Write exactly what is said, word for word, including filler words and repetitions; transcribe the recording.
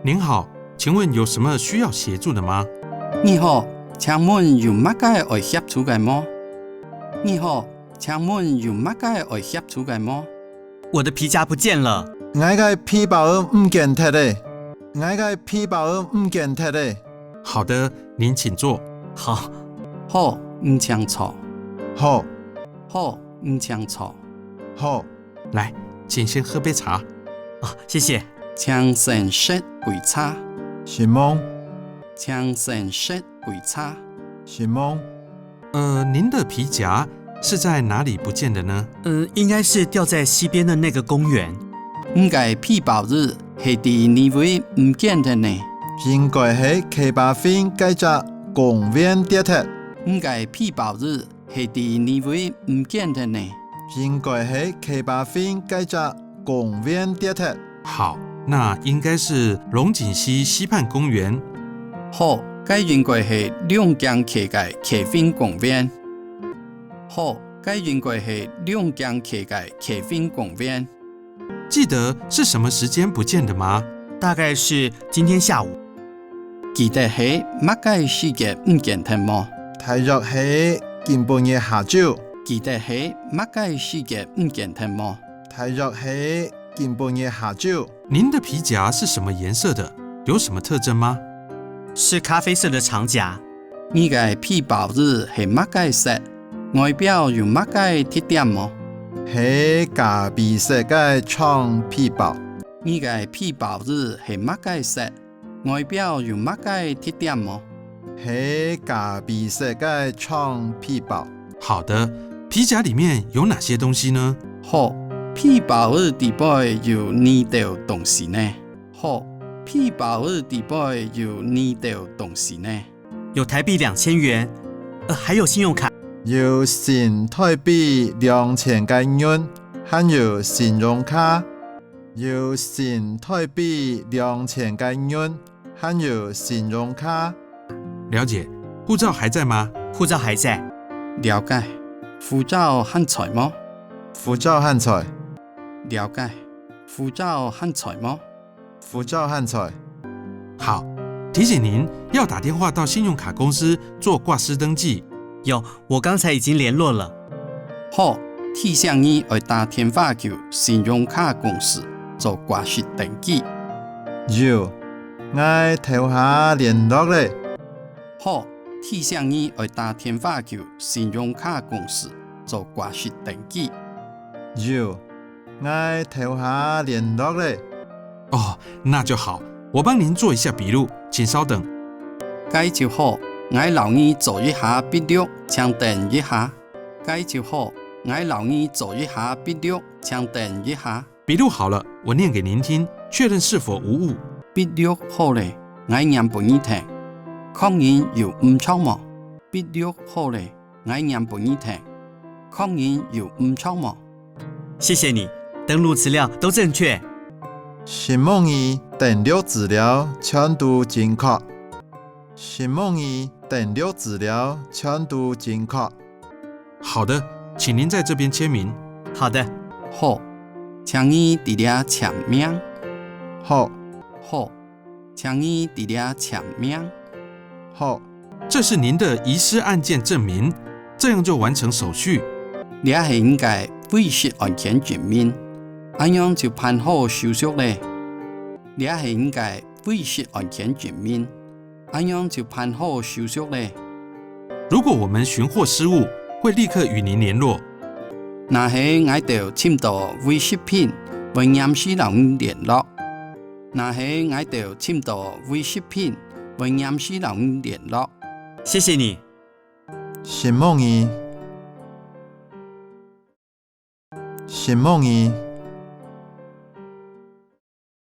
您好，请问有什么需要协助的吗？你好，请问有麼个愛協助个無？你好，请问有麼个愛協助个無？我的皮夹不见了。𠊎个皮包仔毋見忒咧。𠊎个皮包仔毋見忒咧。好的，您请坐。好。好，你請坐。好。好，你請坐。好。来，请先喝杯茶。啊，谢谢。请先食杯茶。承蒙。请先食杯茶。承蒙。呃，您的皮夹是在哪里不见的呢？呃，应该是掉在溪边的那个公园。你个皮包仔係在哪位毋見忒呢？應該係溪壩邊該隻公園跌忒。你个皮包仔係在哪位毋見忒呢？應該係溪壩邊該隻公園跌忒。好，那应该是龙井溪溪畔公园。好，該應該係龍井溪个溪邊公園。好，該應該係龍井溪个溪邊公園。记得是什么时间不见的吗？大概是今天下午。记得係麼个時節毋見忒無？大約係今晡日下晝。记得係麼个時節毋見忒無？大約係今晡日下晝。您的皮夹是什么颜色的？有什么特征吗？是咖啡色的长夹。你个皮包仔係麼个色？外表有麼个特點無？係咖啡色个長皮包。你个皮包仔係麼个色？外表有麼个特點無？係咖啡色个長皮包。好的，皮夹里面有哪些东西呢？好，皮包仔底背有哪兜東西呢？好，皮包仔底背有哪兜東西呢？有台币两千元，呃，还有信用卡。有新台币兩千个銀，還有信用卡。有新台币兩千个銀，還有信用卡。了解，护照还在吗？护照还在。了解，护照還在無？護照還在。了解，護照還在無？護照還在。好，提醒您要打电话到信用卡公司做挂失登记。有，我刚才已经联络了。好，提醒你愛打電話去信用卡公司做挂失登記。有，𠊎頭下聯絡咧。好，提醒你愛打電話去信用卡公司做挂失登記。有， 𠊎頭下聯絡咧。哦，那就好，我帮您做一下笔录，请稍等。該就好，𠊎摎你做一下筆錄，請等一下。該就好，𠊎摎你做一下筆錄，請等一下。笔录好了，我念给您听，确认是否无误。筆錄好咧，𠊎念分你聽，確認有毋著無？筆錄好咧， 𠊎念分你聽，確認有毋著無？谢谢你，登录资料都正确。承蒙你，登錄资料全都正確。承蒙你，登錄资料全都正確。好的，请您在这边签名。好的。好，請你在這簽名。好。好，請你在這簽名。好。 这是您的遗失案件证明，这样就完成手续。這係你个遺失案件證明，恁樣就辦好手續咧。這係你个遺失案件證明，恁樣就辦好手續咧。如果我们寻获失物，会立刻与您联络。若係𠊎兜尋到遺失品，會黏時摎你聯絡。 若係𠊎兜尋到遺失品，會黏時摎你聯絡。谢谢你。承蒙你。承蒙你。